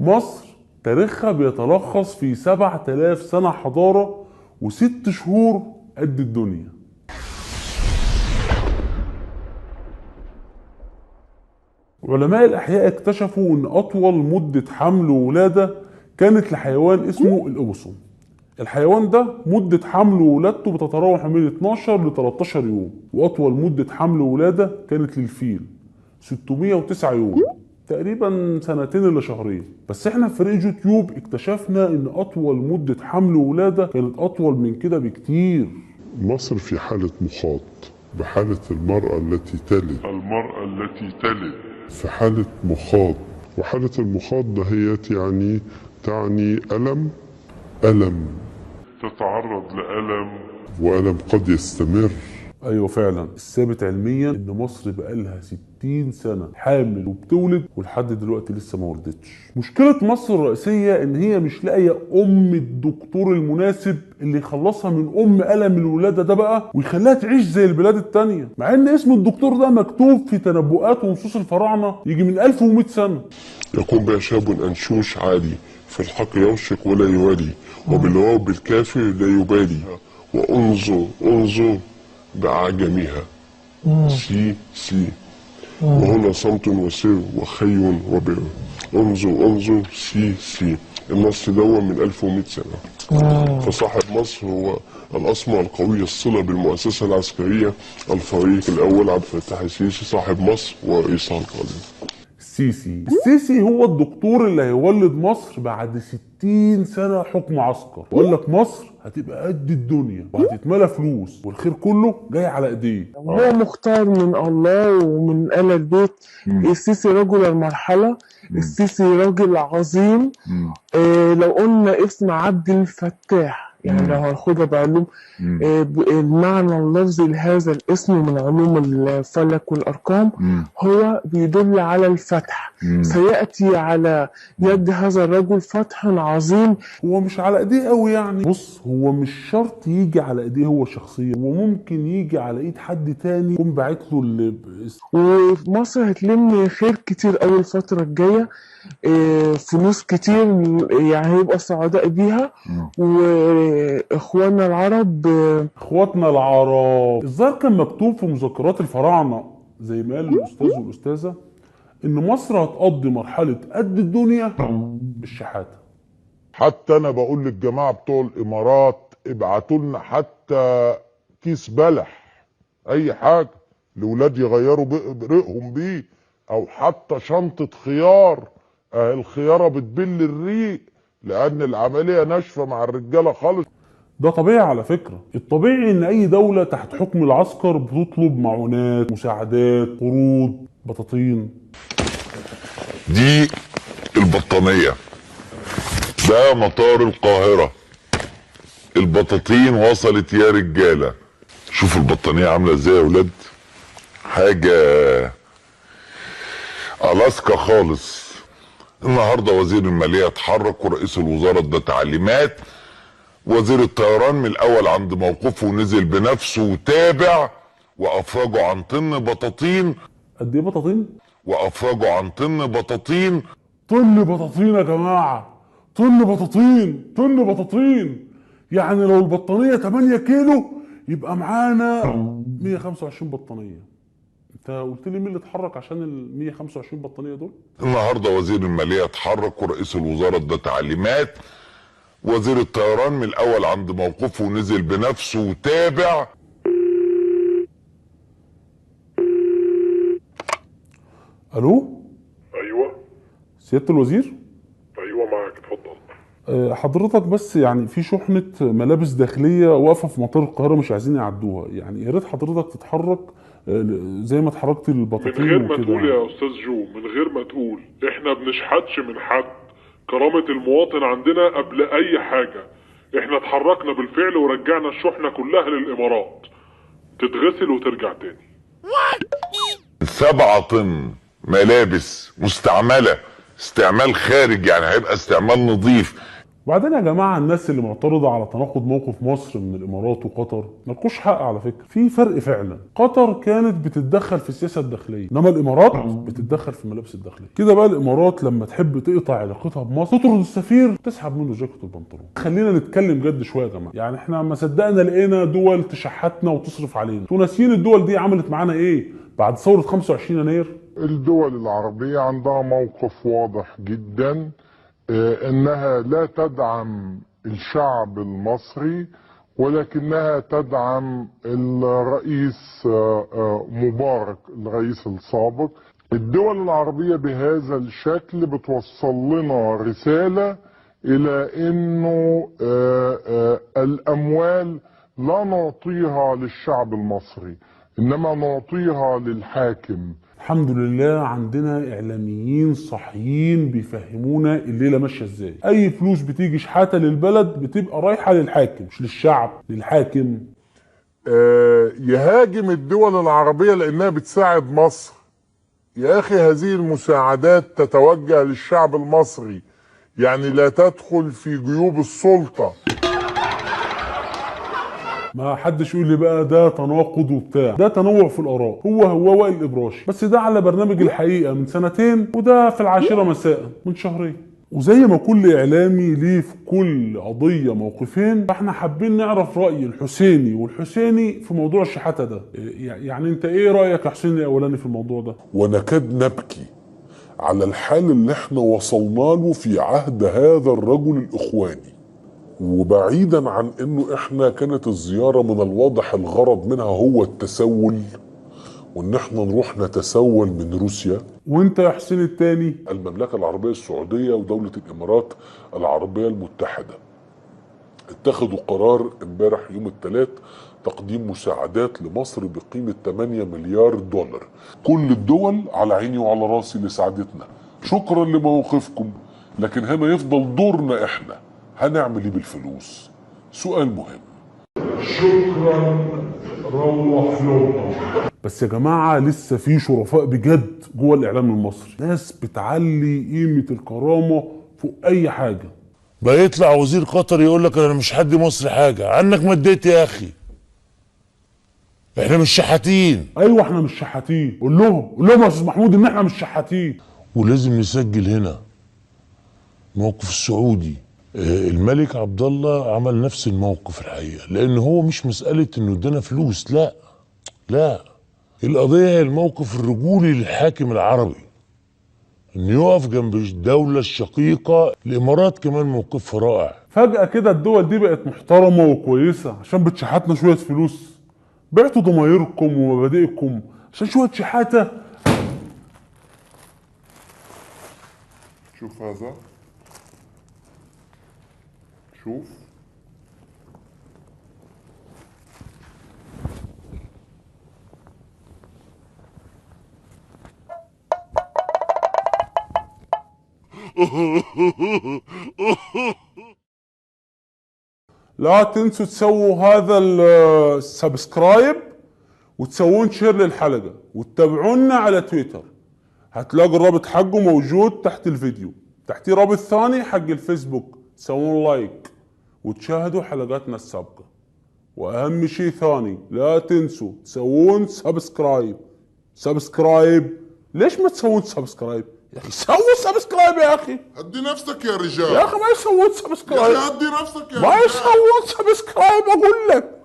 مصر تاريخها بيتلخص في 7000 سنة حضارة و6 شهور قد الدنيا. علماء الأحياء اكتشفوا أن أطول مدة حمل وولادة كانت لحيوان اسمه الأوبوسوم. الحيوان ده مدة حمل وولادته بتتراوح من 12 ل 13 يوم، وأطول مدة حمل وولادة كانت للفيل 609 يوم، تقريبا سنتين إلى شهرين. بس احنا في فريق يوتيوب اكتشفنا ان اطول مدة حمل وولادة كانت اطول من كده بكتير. مصر في حالة مخاض، بحالة المرأة التي تلد، المرأة التي تلد في حالة مخاض، وحالة المخاض دهيت يعني تعني ألم، ألم تتعرض لألم، وألم قد يستمر. ايوه فعلا، الثابت علميا ان مصر بقالها 60 سنة حامل وبتولد ولحد دلوقتي لسه ما ولدتش. مشكلة مصر الرئيسية ان هي مش لاقيه ام الدكتور المناسب اللي يخلصها من ام الم الولادة ده بقى ويخليها تعيش زي البلاد التانية، مع ان اسم الدكتور ده مكتوب في تنبؤات ونصوص الفراعنة يجي من 1100 سنة. يقوم بها شاب انشوش عالي في الحق يوشك ولا يوالي، وبالواو بالكافر لا يبالي، وانظر انظر بعجمها سي سي، وهنا صمت وسر وخي وبر، انظر انظر سي سي. النص دون من 1100 سنة. فصاحب مصر هو الأسمر القوي الصلة بالمؤسسة العسكرية، الفريق الأول عبد الفتاح السيسي صاحب مصر ورئيسها القادم. السيسي هو الدكتور اللي هيولد مصر بعد 60 سنة حكم عسكر، وقال لك مصر هتبقى قد الدنيا وهتتملى فلوس والخير كله جاي على ايديه. هو مختار من الله ومن آل البيت. السيسي رجل المرحلة، السيسي رجل عظيم. لو قلنا اسم عبد الفتاح، يعني لو هناخدها بعلوم المعنى اللفظي لهذا الاسم من علوم الفلك والأرقام، هو بيدل على الفتح. سيأتي على يد هذا الرجل فتح عظيم. هو مش على ايديه قوي يعني، بص هو مش شرط يجي على ايديه هو شخصيا، وممكن يجي على ايد حد تاني يكون باعت له اللي. ومصر هتلم خير كتير قوي الفترة الجاية، فلوس كتير يعني هيبقى سعداء بيها. واخواننا العرب، اخواتنا العرب الظاهر كان مكتوب في مذكرات الفراعنة زي ما قال الاستاذ والاستاذه ان مصر هتقضي مرحلة قد الدنيا بالشحاته. حتى انا بقول للجماعة بتوع الامارات ابعتوا لنا حتى كيس بلح، اي حاجة لاولاد يغيروا ريقهم بيه، او حتى شنطه خيار. الخيارة بتبل الريق لان العملية ناشفة مع الرجالة خالص. ده طبيعي على فكرة، الطبيعي ان اي دولة تحت حكم العسكر بتطلب معونات، مساعدات، قروض، بطاطين. دي البطانيه، ده مطار القاهرة، البطاطين وصلت يا رجاله. شوفوا البطانيه عامله ازاي يا ولاد، حاجة الاسكا خالص. النهارده وزير المالية اتحرك، ورئيس الوزارة ادى تعليمات، وزير الطيران من الاول عند موقفه ونزل بنفسه وتابع، وافرجوا عن طن بطاطين. قد ايه بطاطين؟ وافرجوا عن طن بطاطين. طن بطاطين يا جماعة، طن بطاطين، طن بطاطين. يعني لو البطانيه 8 كيلو يبقى معانا 125 بطانيه. انت قلت لي مين اللي اتحرك عشان ال 125 بطانيه دول؟ النهارده وزير المالية اتحرك، ورئيس الوزارة ادى تعليمات، وزير الطيران من الاول عند موقفه ونزل بنفسه وتابع. الو؟ ايوه سيادة الوزير؟ ايوه معاك، اتفضل. حضرتك بس يعني في شحنه ملابس داخلية واقفة في مطار القاهرة مش عايزين يعدوها، يعني يا ريت حضرتك تتحرك زي ما اتحركت البطاطين من غير ما تقول يعني. يا استاذ جو، من غير ما تقول، احنا بنشحتش من حد، كرامة المواطن عندنا قبل اي حاجة. احنا اتحركنا بالفعل ورجعنا الشحنة كلها للامارات تتغسل وترجع تاني. 7 طن ملابس مستعملة، استعمال خارج، يعني هيبقى استعمال نظيف. وبعدين يا جماعة الناس اللي معترضة على تناقض موقف مصر من الامارات وقطر مالكوش حق على فكرة، في فرق فعلا. قطر كانت بتتدخل في السياسة الداخلية، انما الامارات بتتدخل في الملابس الداخلية. كده بقى الامارات لما تحب تقطع علاقتها بمصر تطرد السفير، تسحب منه جاكيت البنطلون. خلينا نتكلم جد شوية يا جماعة، يعني احنا ما صدقنا لقينا دول تشحتنا وتصرف علينا. انتوا ناسيين الدول دي عملت معانا ايه بعد ثورة 25 يناير؟ الدول العربية عندها موقف واضح جدا، انها لا تدعم الشعب المصري ولكنها تدعم الرئيس مبارك، الرئيس السابق. الدول العربية بهذا الشكل بتوصل لنا رسالة الى انه الاموال لا نعطيها للشعب المصري، انما نعطيها للحاكم. الحمد لله عندنا اعلاميين صحيين بيفهمونا الليلة ماشية ازاي. اي فلوس بتيجي شحاته للبلد بتبقى رايحة للحاكم، مش للشعب، للحاكم. يهاجم الدول العربية لانها بتساعد مصر. يا اخي هذه المساعدات تتوجه للشعب المصري، يعني لا تدخل في جيوب السلطة. ما حدش يقول لي بقى ده تناقض وبتاع، ده تنوع في الاراء. هو وائل الابراشي، بس ده على برنامج الحقيقة من سنتين، وده في 10 مساء من شهرين. وزي ما كل اعلامي ليه في كل قضية موقفين، فاحنا حابين نعرف راي الحسيني والحسيني في موضوع الشحاته ده. يعني انت ايه رايك يا حسيني الاولاني في الموضوع ده؟ ونكاد نبكي على الحال اللي احنا وصلنا له في عهد هذا الرجل الاخواني. وبعيدا عن انه احنا كانت الزيارة من الواضح الغرض منها هو التسول، وان احنا نروح نتسول من روسيا. وانت يا حسين التاني؟ المملكة العربية السعودية ودولة الامارات العربية المتحدة اتخذوا قرار امبارح يوم الثلاث تقديم مساعدات لمصر بقيمة 8 مليار دولار. كل الدول على عيني وعلى راسي لسعادتنا، شكرا لموقفكم، لكن هنا يفضل دورنا احنا، هنعمل ايه بالفلوس؟ سؤال مهم. شكرا، روح لهم. بس يا جماعة لسه في شرفاء بجد جوه الاعلام المصري، ناس بتعلي قيمة الكرامة فوق اي حاجة. بقى يطلع وزير قطر يقول لك انا مش حد مصري حاجة، عنك ما اديت يا اخي، احنا مش شحاتين. ايوه احنا مش شحاتين، قول لهم، قول لهم يا استاذ محمود ان احنا مش شحاتين. ولازم نسجل هنا موقف السعودي. الملك عبد الله عمل نفس الموقف الحقيقة، لان هو مش مسالة انه ادانا فلوس، لا لا، القضية هي الموقف الرجولي للحاكم العربي، انه يقف جنب الدولة الشقيقة. الامارات كمان موقفها رائع. فجاة كده الدول دي بقت محترمه وكويسة عشان بتشحتنا شوية فلوس. بعتوا ضمايركم ومبادئكم عشان شوية شحاته. شوف هذا، شوف لا تنسوا تسووا هذا ال subscribe وتسوون share للحلقة وتتابعونا على تويتر، هتلاقوا الرابط حقه موجود تحت الفيديو، تحتيه رابط ثاني حق الفيسبوك، تسوون like وتشاهدوا حلقاتنا السابقة. واهم شيء ثاني لا تنسوا تسوون subscribe. subscribe، ليش ما تسوون subscribe؟ يا اخي سووا subscribe يا اخي. هدي نفسك يا رجال. يا اخي ما يسوون subscribe. يا اخي هدي نفسك يا ما يسوون subscribe اقول لك.